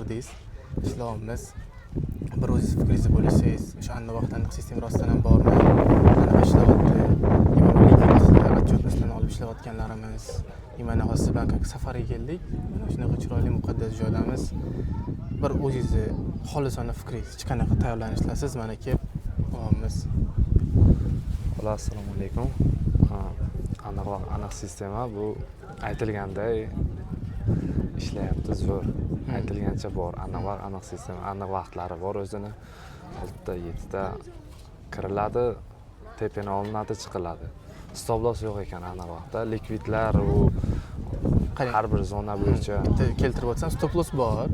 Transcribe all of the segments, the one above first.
Ko'rdingiz, ishlayapmiz. Bir o'zingiz fikringizni bo'lishsangiz, o'sha aniq vaqt, aniq sistema rostdan ham bormi, qanaqa ishlayapti, отчетность larni olib ishlayotganlarimiz. И mana hozir siz bilan как safarga keldik, mana shunaqa chiroyli muqaddas joydamiz. Bir o'zingizni xolisona fikringiz, hech qanaqa tayyorlanishlarsiz mana kelib olyapmiz. Hola, assalomu alaykum. Ha, aniq vaqt, aniq sistema bu aytilganday ishlayapti, zo'r. Aytilgancha bor, aniq vaqt, aniq sistema, aniq vaqtlari bor o'zini. 6ta, 7ta kiriladi, TPni olinadi, chiqiladi. Stop loss yo'q ekan aniq vaqtda. Likvidlar u Qarang. har bir zona bo'yicha. Bitta keltirib o'tsam, stop loss bor,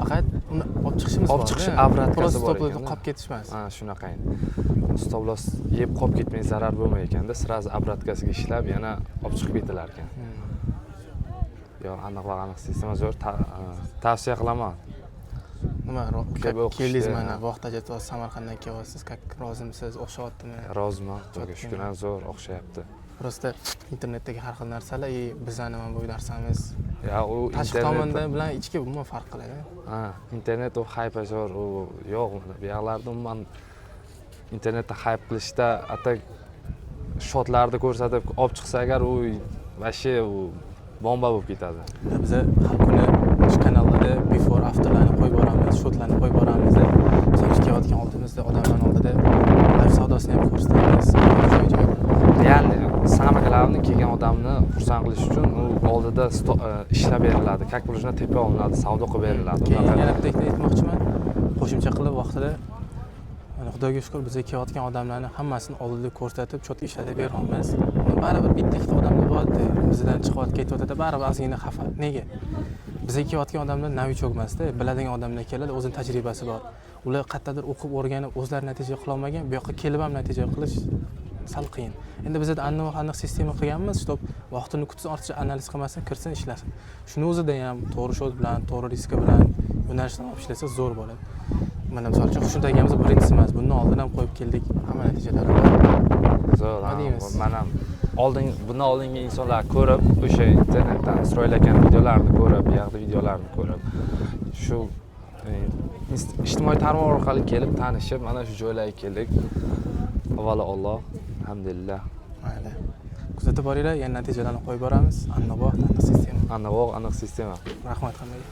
faqat uni olib chiqishimiz Olib bor. chiqish, обратка si Просто bor stop lossda ekanda. qolib ketish emas. Ha, shunaqa endi. Stop loss yeb qolib ketmay, zarar bo'lmay ekanda, сразу обратка siga ishlab, yana olib chiqib ketilar ekan. Yo'q, aniq va aniq sistema zo'r, tavsiya qilaman. Nima Kelib o'qishdi, keldingiz mana, ha. vaqt ajratib Samarqanddan kelyapsiz, как rozimisiz, o'xshayaptimi? Roziman, Xudoga Chotgina. shukur, zo'r, o'xshayapti. Просто internetdagi har xil narsalar и bizani mana bu narsamiz Ya, u tashqi internet tomondan bilan ichki umuman farq qiladi. Ha, internet u хайп zo'r, u yo'q, mana bu yoqlarda umuman internetda хайп qilishda ata счёт larni ko'rsatib olib chiqsa agar, u вообще u bomba bo'lib ketadi. Biza har kuni shu kanallarda before afterlarni qo'yib boramiz, счёт larni qo'yib boramiz. Misol uchun, kelayotgan oldimizda odamlarni oldida live savdosini ham ko'rsatamiz joy joy. Реально, самое главное, kelgan odamni xursand qilish uchun u oldida ishlab beriladi, как положено TP olinadi, savdo qilib beriladi. Keyin Unaqa yana bitta aytmoqchiman, qo'shimcha qilib, vaqtida mana Xudoga shukur, bizga kelayotgan odamlarni hammasini oldida ko'rsatib, чётко ishlatib beryapmiz. Baribir bitta ikkita odamlar bo'ladi, bizdan chiqyapti, ketyapti, baribir ozgina xafa. Nega? Bizga kelayotgan odamlar новичок emasda, biladigan odamlar keladi, o'zini tajribasi bor. Ular qayerdadir o'qib, o'rganib, o'zlari natija qilolmagan, bu yoqqa kelib ham natija qilish sal qiyin. Endi bizada aniq aniq sistema qilganmiz, чтоб vaqtini kutsin, ortiqcha analiz qilmasin, kirsin, ishlasin. Shuni o'zida ham to'g'ri счёт bilan, to'g'ri riska bilan, yo'nalishni olib ishlasa, zo'r bo'ladi. Mana misol uchun, Xushnud akamiz birinchisi emas, bundan oldin ham qo'yib keldik, hamma natijalari bor. Zo'r. Nima Ha, deymiz? Man ham oldin, bundan oldingi insonlar ko'rib, o'sha internetdan Isroil akani videolarini ko'rib, bu yoqda videolarni ko'rib, shu ijtimoiy tarmoq orqali kelib, tanishib, mana shu joylarga keldik. Avvalo Alloh, alhamdulillah. Mayli, kuzatib boringlar, yana natijalarni qo'yib boramiz. Aniq vaqt, aniq sistema. Aniq vaqt, aniq sistema. Rahmat hammaga.